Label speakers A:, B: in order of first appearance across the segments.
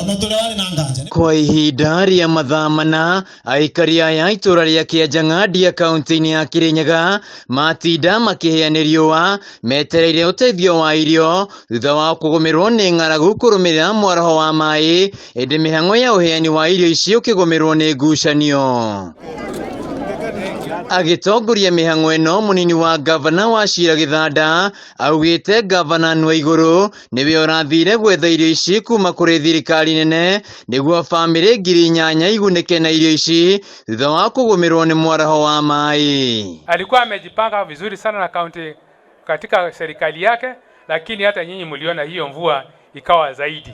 A: Ona tũrĩa warĩ na nganja.
B: Kwa ihinda rĩa mathaa mana, aikari aya a itũra rĩa Kĩanjang'a kaunti-inĩ ya Kĩrĩnyaga matinda makĩhĩa nĩ riũa metereire ũteithio wa irio thutha wa kũgũmĩrwo nĩ ng'aragu kũrũmĩrĩra mwaraho wa maĩ, ĩndĩ mĩhang'o ya ũheani wa irio ici ũkĩgũmĩrwo nĩ ngucanio. Agĩtongoria mĩhang'o ĩno, mũnini wa ngavana wa Shira Gĩthanda augĩte ngavana Nwaigũrũ nĩwe ũrathire gwetha irio ici kuma kũrĩ thirikari nene nĩguo bamĩrĩ 8,000 igunĩke na irio ici thutha wa kũgũmĩrwo nĩ mwaraho wa maĩ.
C: Alikuwa amejipanga vizuri sana na kaunti katika serikali yake, lakini hata nyinyi mliona hiyo mvua ikawa zaidi,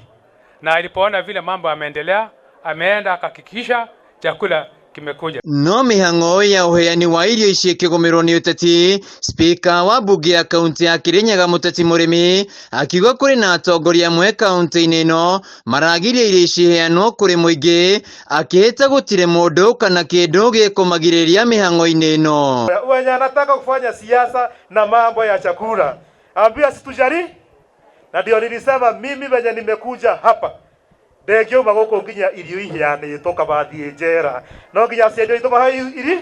C: na alipoona vile mambo yameendelea, ameenda akahakikisha chakula kimekuja.
B: No mĩhang'o ya ũheani wa irio ici ĩkĩgũmĩrwo nĩ ũteti, spika wa mbunge ya kaunti ya Kirinyaga Mũteti Mũrĩmi akiuga kũrĩ na atongoria amwe kaunti-inĩ ĩno maragiria irio ici iheanwo kũrĩ mũingĩ, akĩhĩta gũtirĩ mũndũ kana kĩndũ gĩkũmagirĩrĩria mĩhang'o-inĩ ĩno.
D: Wenye anataka kufanya siasa na mambo ya chakula ambia situjari, na ndio nilisema mimi venye nimekuja hapa ndingiuma guku nginya irio iheanĩtwo kaba thiĩ njera no nginya ciendio itũmahe iri.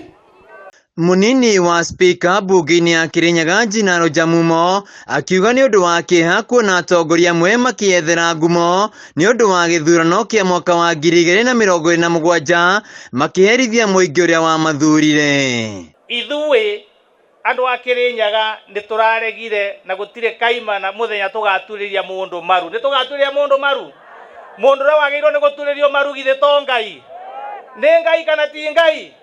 B: Mũnini wa spika mbunge-inĩ ya Kirinyaga Jinaro Jamumo akiuga nĩ ũndũ wa kĩeha kuona atongoria amwe makĩethera ngumo nĩ ũndũ wa gĩthurano kĩa mwaka wa 2027 makĩherithia mũingĩ ũrĩa wamathurire.
E: Ithuĩ andũ a Kirinyaga nĩ tũraregire na gũtirĩ kaima na mũthenya tũgaturĩria mũndũ maru. Nĩ tũgaturĩria mũndũ maru? Mũndũ ũrĩa wagĩrĩirwo nĩ gũturĩrio maru githĩ to Ngai? Nĩ Ngai kana ti Ngai?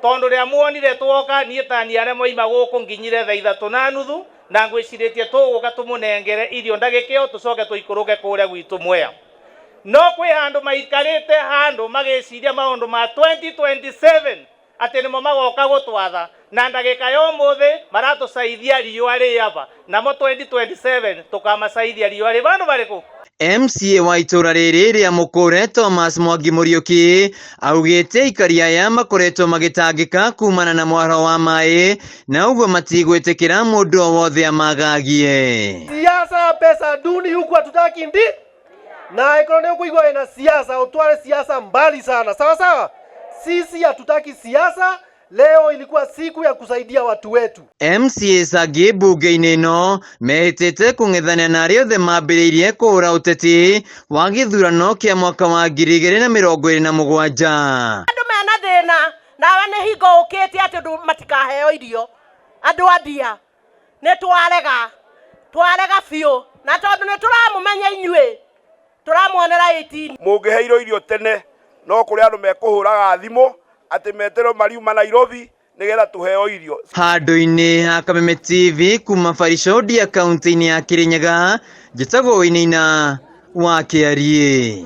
E: Tondũ rĩa muonire twoka niĩ tani arĩa moima gũkũ nginyire thaa 3:30 na ngwĩcirĩtie tũgũka tũmũnengere irio ndagĩka ĩyo tũcoke tũikũrũke kũrĩa gwitũ Mwea. No kwĩ handũ maikarĩte handũ magĩciria maũndũ ma 2027 atĩ nĩmo magoka gũtwatha na ndagĩka ya ũmũthĩ maratũcaithia riũa rĩaba namo 2027 tũkamacaithia riũa rĩ vandũ varĩkũ.
B: MCA wa itũra rĩrĩ rĩa Mũkũre Thomas Mwangi Mũriũki augĩte aikari aya makoretwo magĩtangĩka kumana na mwaraho wa maĩ na ũguo matigwĩtĩkĩra mũndũ o wothe amagagie.
F: Siasa ya pesa duni huku hatutaki ndi na ĩkorwo nĩ ũkũigua wĩna siasa utware siasa mbali sana, sawa sawa. Sisi hatutaki siasa. Leo ilikuwa siku ya kusaidia watu wetu.
B: MCAs angĩ mbunge-inĩ ĩno mehĩtĩte kũng'ethania na arĩa othe mambĩrĩirie kũhũra ũteti wa gĩthurano kĩa mwaka wa 2027.
G: Andũ mena thĩna nawe nĩ hingo ũkĩte atĩ andũ matikaheo irio. Andũ a ndia nĩ twarega, twarega biũ, na tondũ nĩ tũramũmenya inyuĩ tũramuonera 18.
H: Mũngĩheirwo irio tene no kũrĩ andũ mekũhũraga thimũ atĩ meterwo mariuma Nairobi nĩgetha tũheo irio.
B: Handũ-inĩ ha Kameme TV kuma Barisho Ndia kaunti-inĩ ya Kirinyaga, njĩtagwo Wainaina wa Kĩariĩ.